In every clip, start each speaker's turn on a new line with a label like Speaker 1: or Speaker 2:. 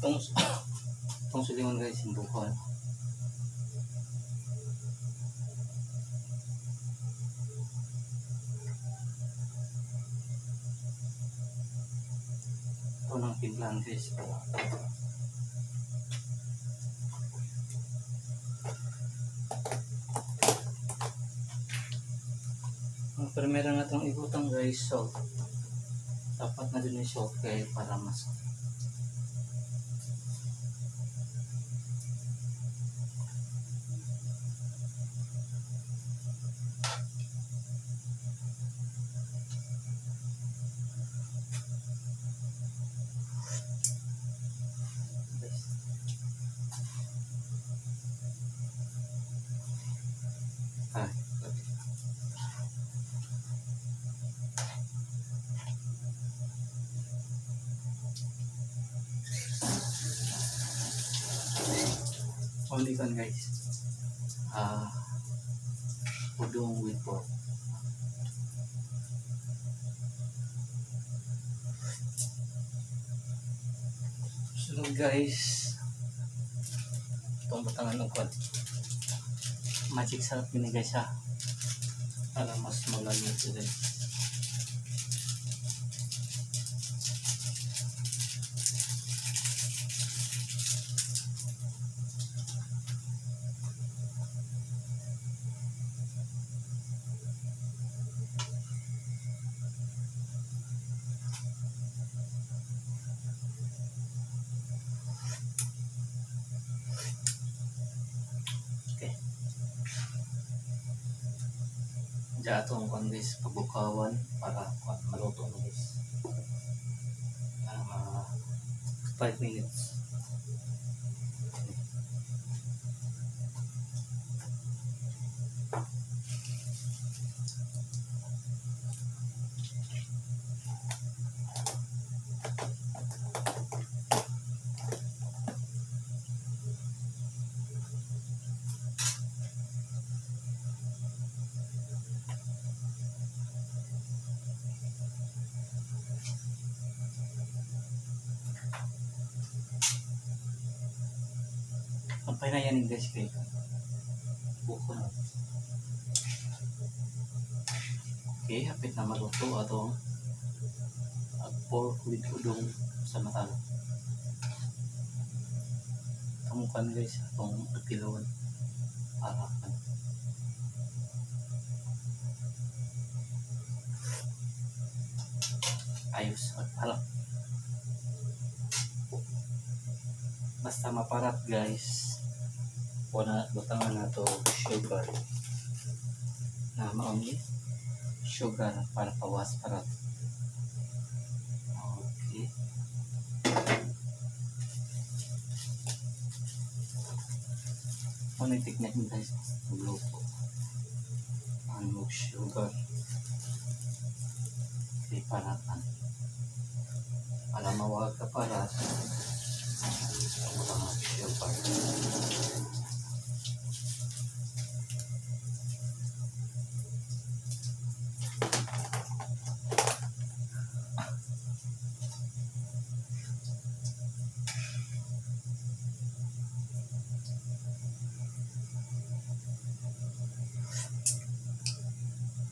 Speaker 1: Itong silingon, guys, yung. Ito ng timplahan, guys. Ang primera na itong ibutang, guys, salt. Dapat na din yung salt kay para mas guys. Ah, okay. Only kan, guys. Ah, udong with pork. Sunod, guys, itong butangan ng kwan. Magic sarap yun, guys, ha. Para mas malamig ito, guys. Okay. Diyan atong kwan, guys, pagbukawan para kwan, maluto na, guys. 5 minutes. Pampay na yan, guys, kay buko na. Okay, hapit na maluto atong at pork with udong sa matalom. Itong kan, guys, atong atilawan para kan. Ayos at halap. Basta maparat, guys. Wala butangan na to sugar. Na mauni sugar para pawas parat. Okay. Ano yung technique, guys? Magluto. Ano sugar. Okay, paratan. Para mawag ka parat. Butangan sugar.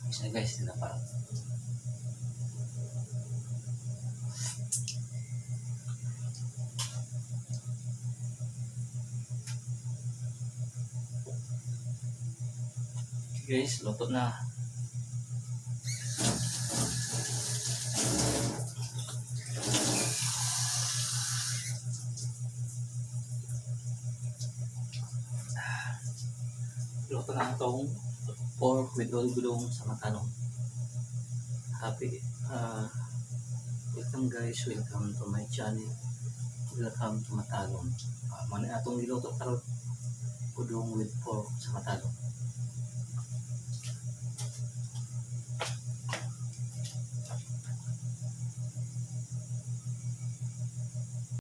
Speaker 1: Isa, guys, na parang. Okay, guys, luto na. Luto na itong pork with udong sa matanong. Happy, welcome, guys, welcome to my channel. Welcome to Matalom. Mao na atong giluto karon, udong with pork sa matalom.